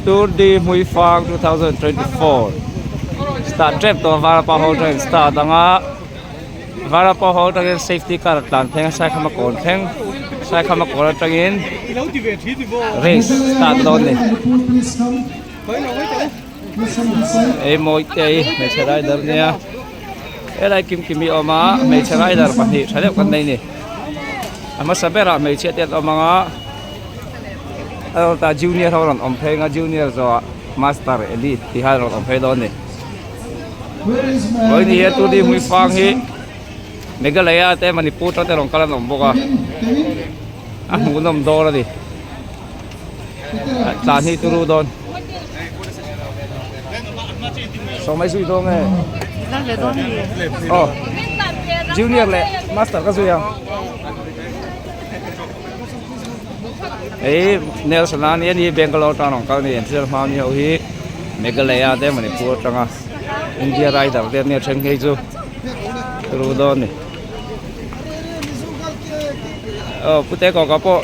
Tour de Hmuifang 2024 start tep tawh Varapa ho atangin start ang a Varapa ho atangin safety car a tlan thleng a Saikhama kawn thleng Saikhama kawn atangin race start dawn a ni. Ei Mawitei hmeichhe rider nia helai Kimkimi a awm a hmeichhe rider pahnih tha deuh kan nei a ni a hmasa berah hmeichhia te an awm ang a tah junior ho rawn awm phei ang a junior zawhah master elite tih kha rawn awm phei dawn a ni vawiin hi tu ni hmuifang hi Meghalaya te Manipur te rawn kal an awm bawk a a hmuhnawm dawn a ni. Tlan hi turu dawn. Sawmai zui dawn nge? Aw. Junior leh master ka zui ang. Ei Nelson a ni ani Bangalore tan rawn kal ni an thil hma ni ho hi Meghalaya te Manipur atanga India rider te ania then phei chu turu dawn ni. Aw pute kawka pawh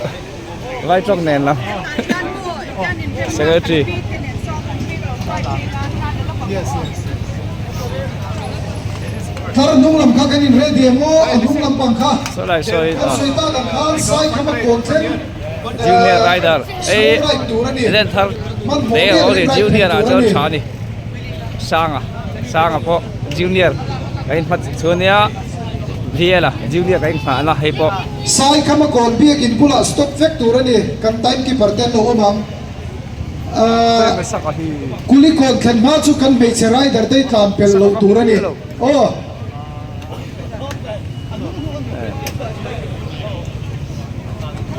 Vai tawk nen lam Secretary Thar hnung lam kha kan in ready em aw a hnung lam pang kha Saw lai sawi kan sawi tak ang khan sai khama kawn thleng Junior rider ei ride tur a ni len thar hmanhmawh te miah aw lo in ride junior ah tur a chuan ni. tha a ni Sanga Sanga pawh junior ka inhmat chu ania VL a junior ka inghah na hei pawh. Sai khama kawn biakin bulah stop vek tur a ni, kan time keeper te an lo awm ang. Ahh Kuli kawn thlen hma chu kan hmeichhe rider te hi tlan pel loh tur a ni aw.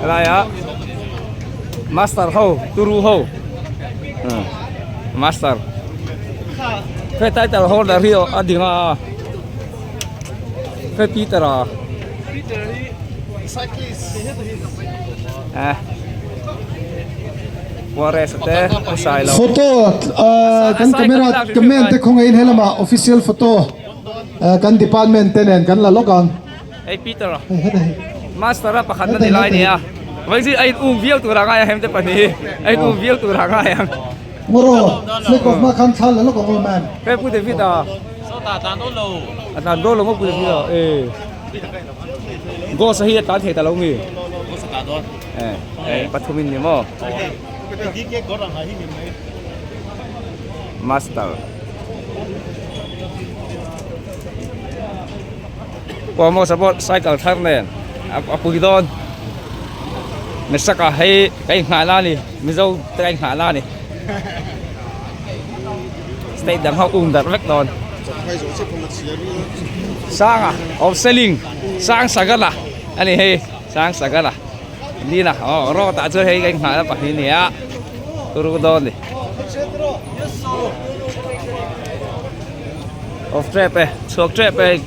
Helaiah master ho turu ho master he title holder hi a ding a he Peter a Photo kan camera man te khawngaihin helamah official photo kan department te nen kan la lawk ang. Hei Peter a master a pakhat na ni lai nia vai zui a in um viau tur a ngai a hemte pahnih hi a in um viau tur a ngai ang. Ngawraw flag off hma khan thla la lawk ang aw man. Hei Pu David a. Sawtah a tlan dawn lo. A tlan dawn lo maw Pu David a e. Ghost a hi a tlan thei ta lo mi. Ghost a tlan dawn. E e pathum in ni maw. Master. Pawh support cycle thar nen a pui dawn Mesaka hei ka inghah na a ni Mizo te ka inghah na a ni state dang ho um darh vek dawn Sanga of selling Sang Sagala a ni hei Sang Sagala Nina aw road ah chuan hei ka inghah na pahnih a ni a turu dawn a ni. Off trap e chhuak trap e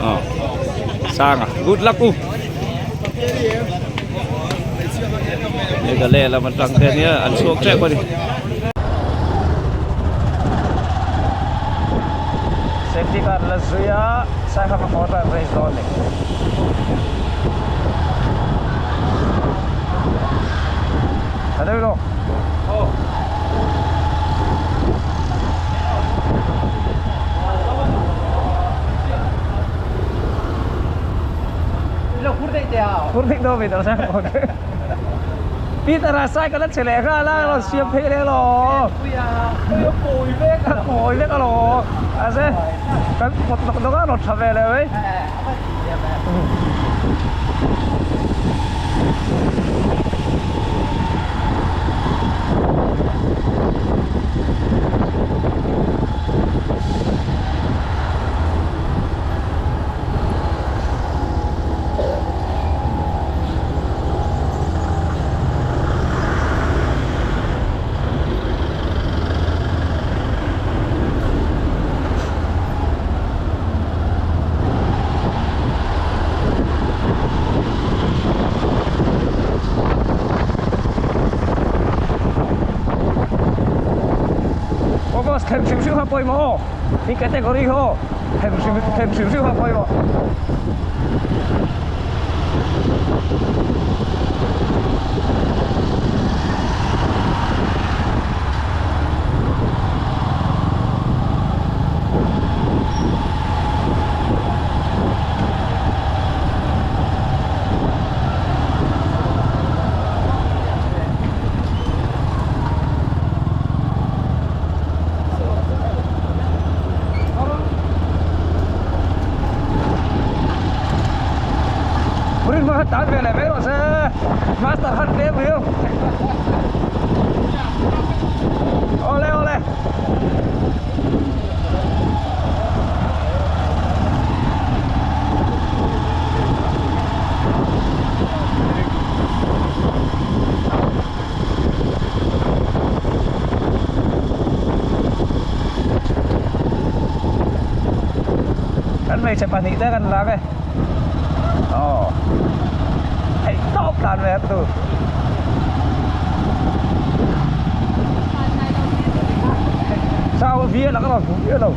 aw sanga good luck u Meghalaya lam atang te ania an chhuak trap a ni safety car la zui a saiha ka motor an race dawn ni a deuh lo Phur daih dawn ve tawh sang pawh Peter a cycle a che leh nghal a rawn siam phei leh alawm a kawi vek a kawi vek alawm a se kan pawt nawk nawk a rawn tha ve leh mai. August them hrim hrim kha pawimawh aw hi category kha aw them hrim them hrim hrim kha pawimawh. Hmeichhe pahnih te kan lang e. Aw. Theih tawp tlan ve a tu. Sao via là các bạn cũng biết đâu.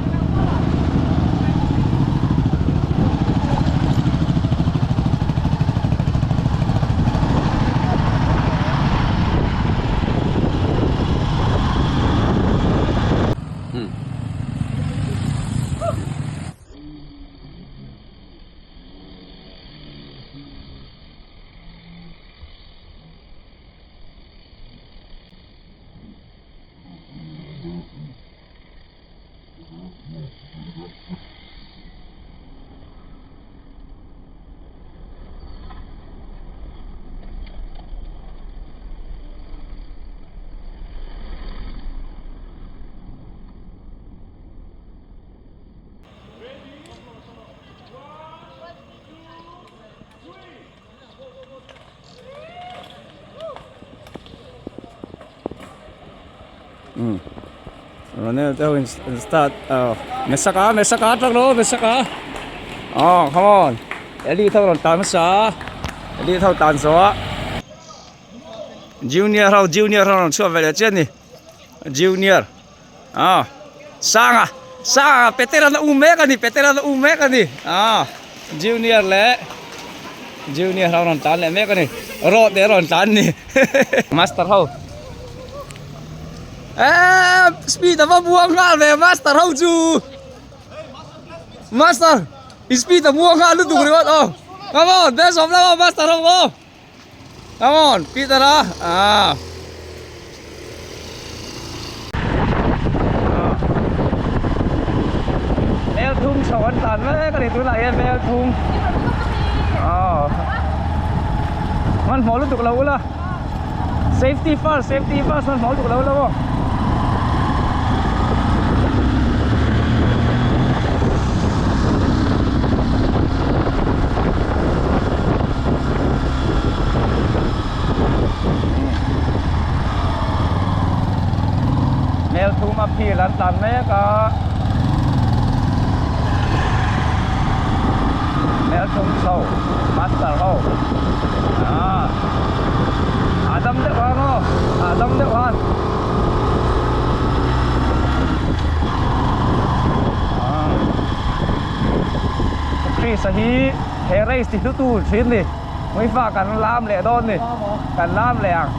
Um Ronel te ho in start ah Mesaka Mesaka atang rawh Mesaka aw come on Elite ho rawn tan hmasa Elite ho tan zawh a Junior ho Junior ho rawn chhuak ve leh chiah a ni Junior. Ah Sanga Sanga Petera na um mek a ni Petera na um mek a ni ah Junior leh Junior ho rawn tlan leh mek a ni rawt leh rawn tlan ni Master ho eee speed a va buang nghal ve Master ho chu Master speed a buang nghal lutuk ringawt aw come on best of luck aw Master ho aw. Come on, Peter ah. Ah. Mel thum chho an tlan mek a ni tunah hian mel thum. Oh. Hmanhmawh lutuk lo ula. Safety first, safety first hmanhmawh lutuk lo ula maw. Mel thum a phil an tlan mek a mel thum chho master ho ah a dam deuh ang aw a dam deuh han. Chris a hi he race ti hlu tur thin ni Muifa kan lam leh dawn ni kan lam leh ang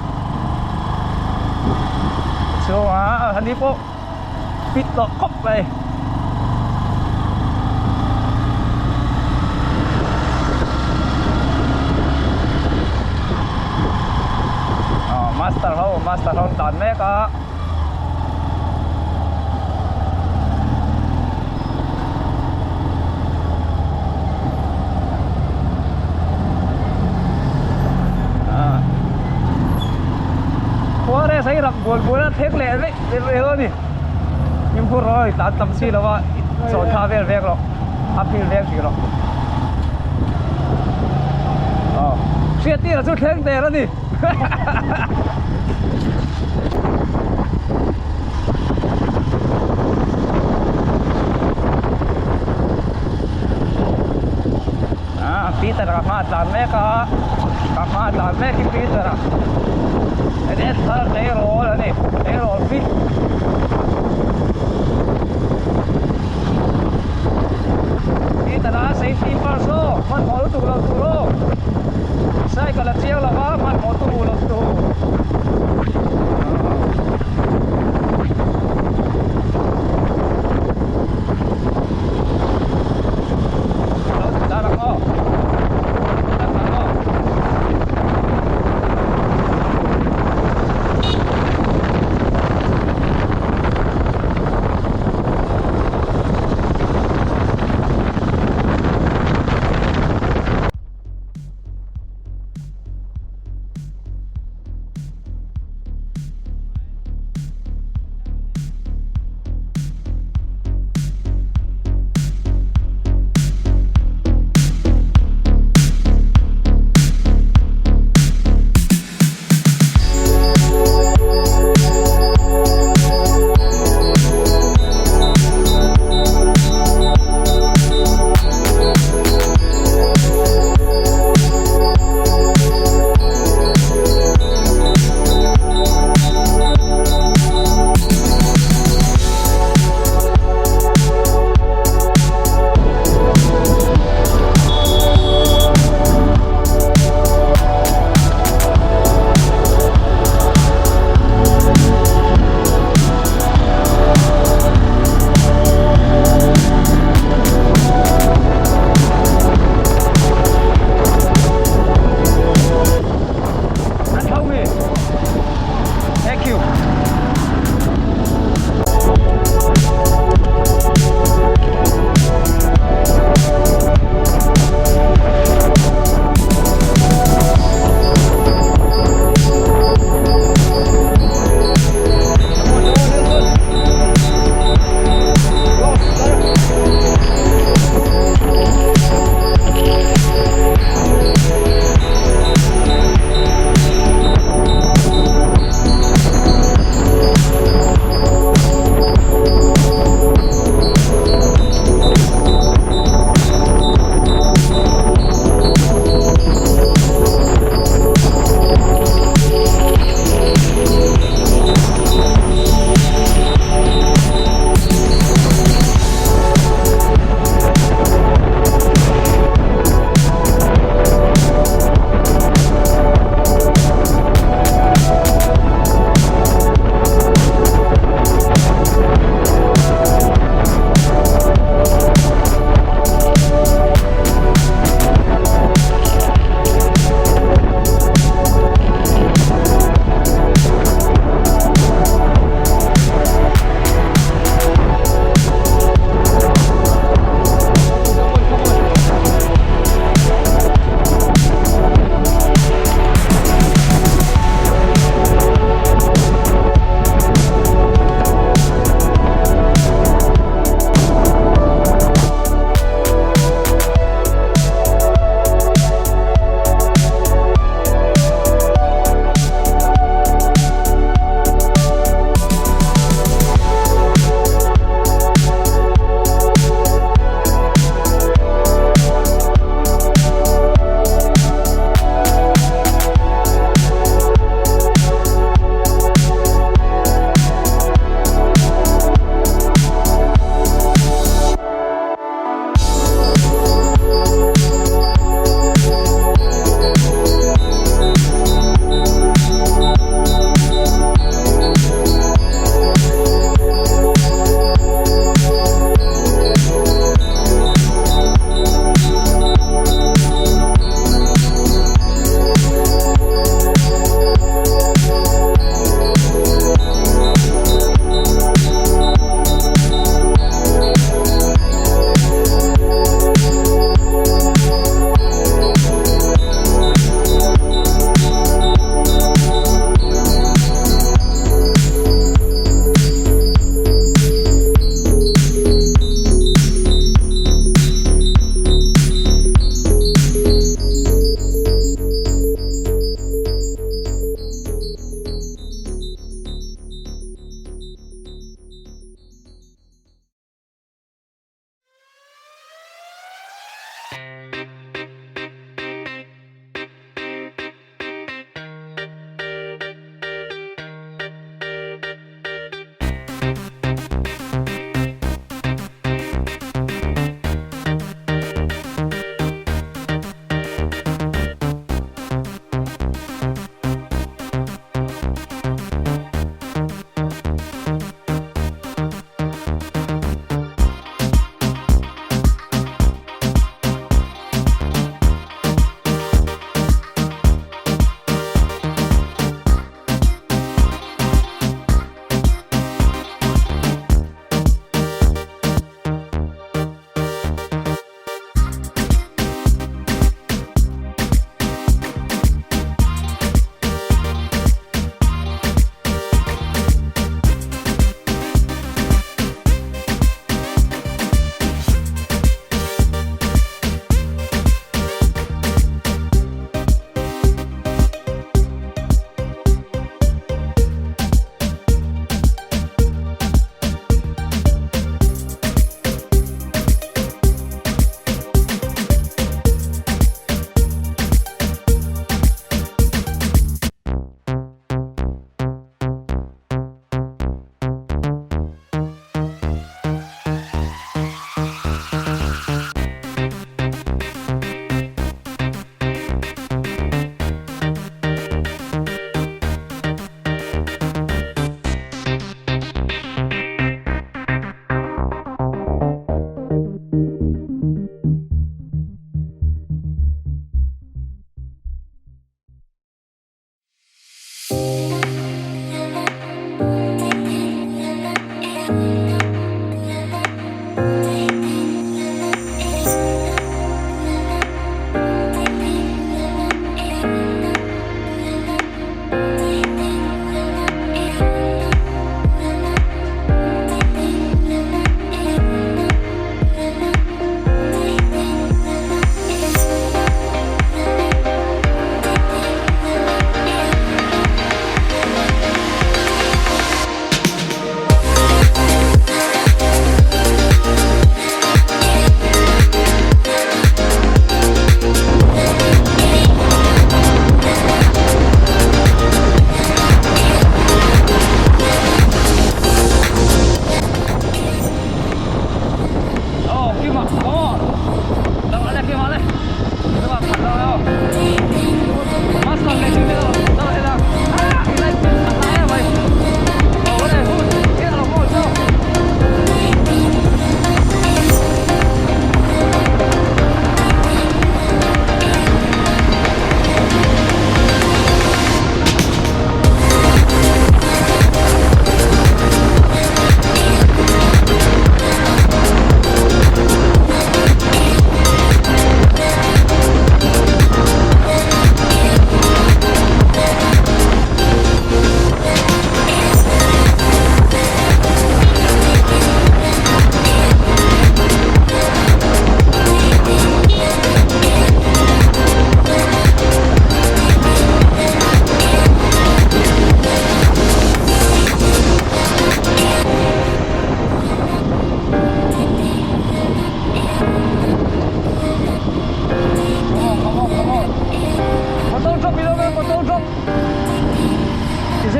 chhungah hani pawh pit tawh khawp mai. Master ho master ho an tlan mek a. Khua rest a i rak bual bual a thleng leh vek leh dawn a ni. Fimkhur rawh i tlan tam si lo a chawn thla vel vek rawh a phil vek tih rawh. Aw hriattir a chu thleng der a ni. Ah Peter ka hma tlan mek a ka hma tlan mek hi Peter a en thar tleirawl a ni tleirawl fit Peter a safety first aw hmanhmawh lutuk lo tur aw cycle a chiang lo va hmanhmawh tu lo tur.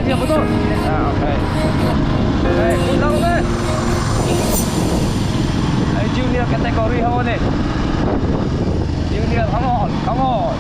一下不动。啊，OK。Hey, good luck le. Hey, junior category ho ni. Junior, come on, come on.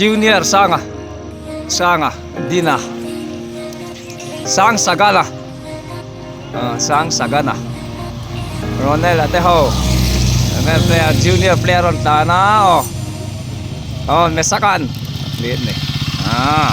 Junior Sanga Sanga Dina Sang Sagana Sang Sagana Ronel a te ho Ronel player junior player rawn tlan a aw aw Mesakan a ni ah.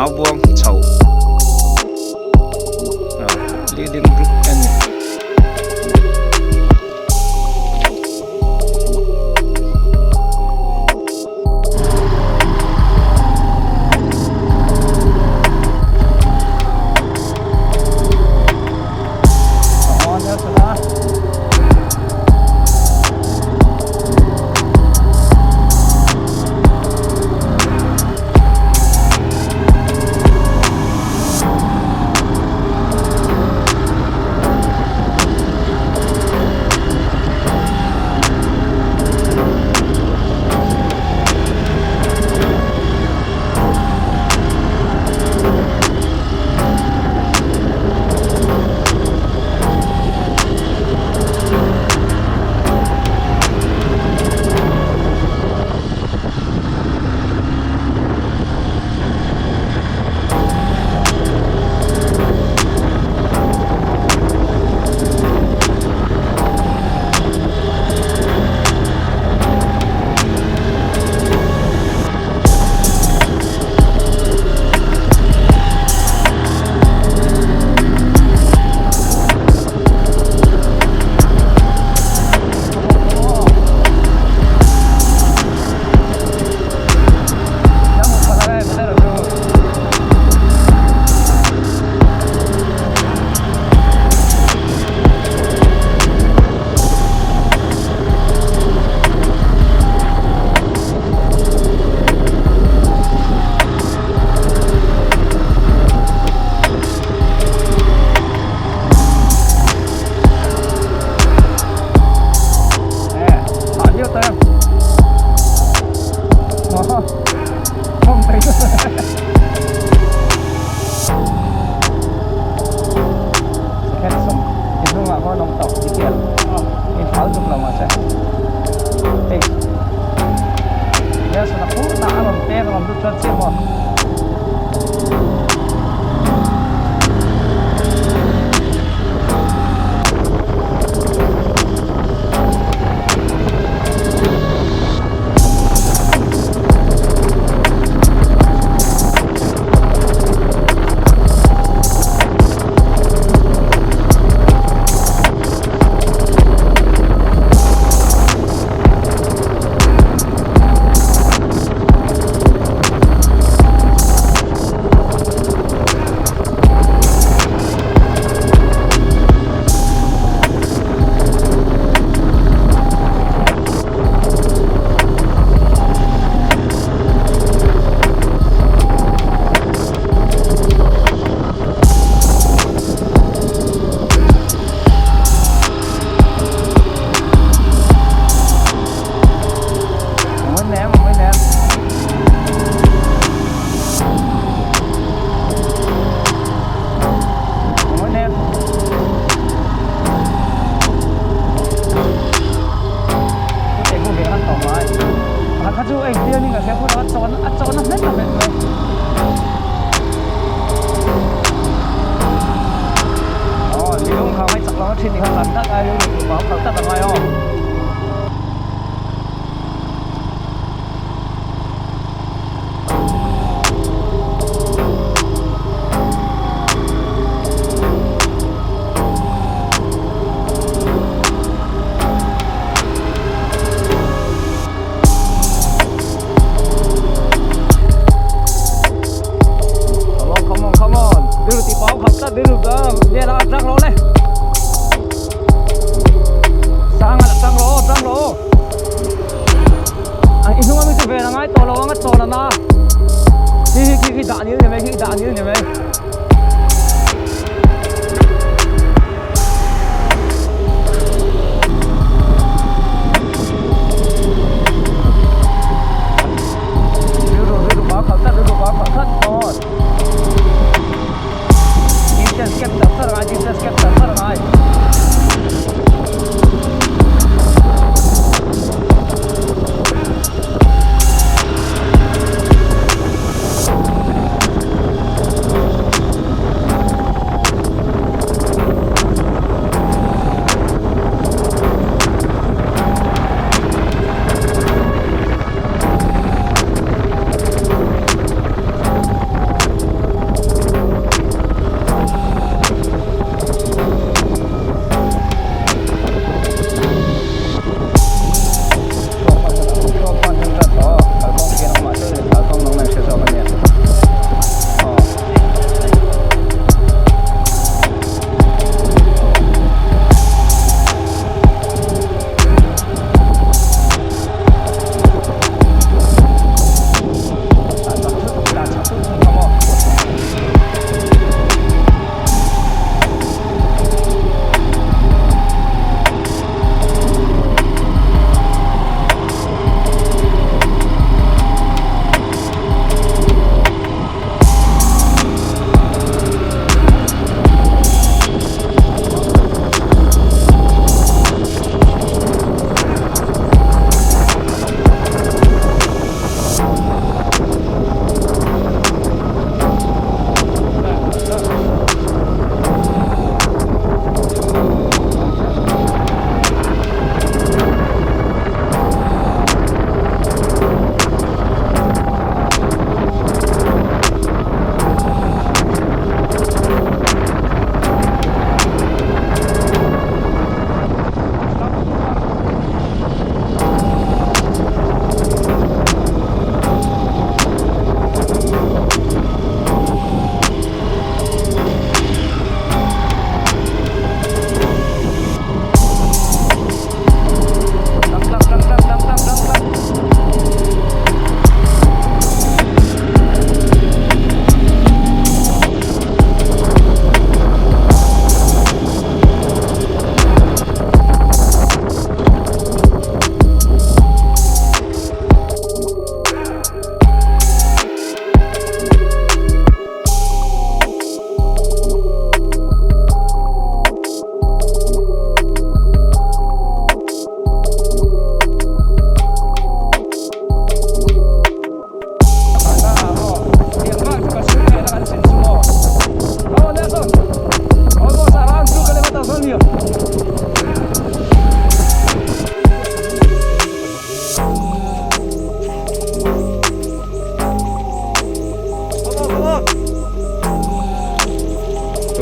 Maubuang chho leading group a ni.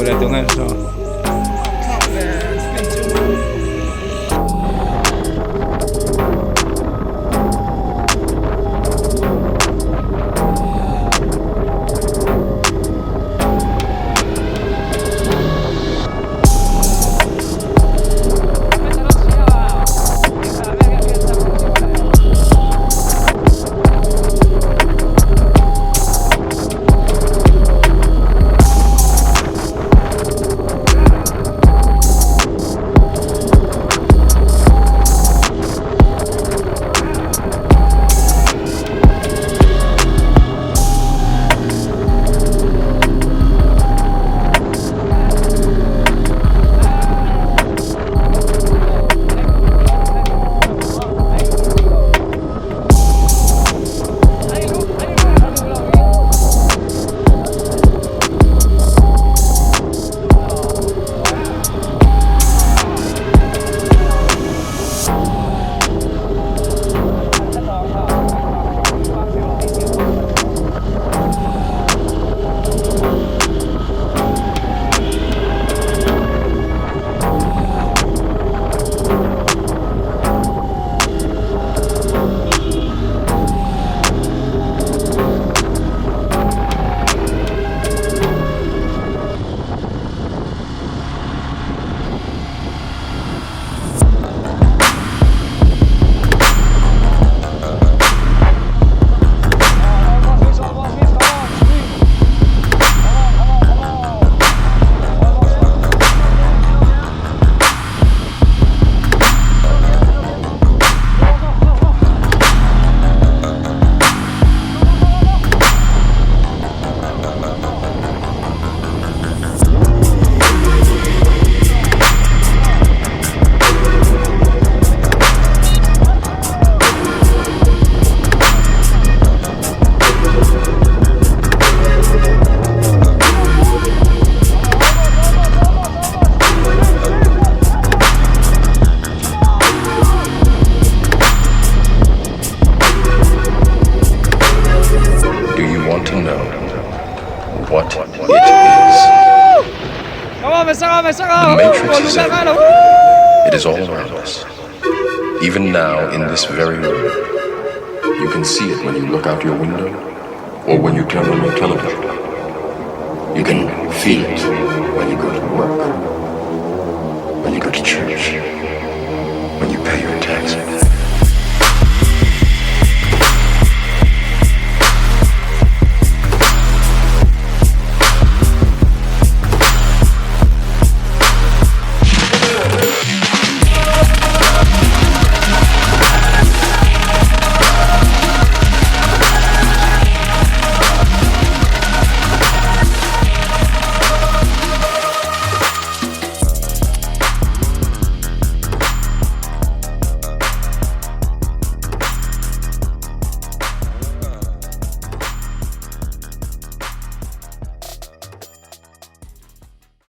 le tunge saw. Do you want to know what it is? The Matrix is everywhere. It is all around us. Even now, in this very room. You can see it when you look out your window or when you turn on your television. You can feel it when you go to work.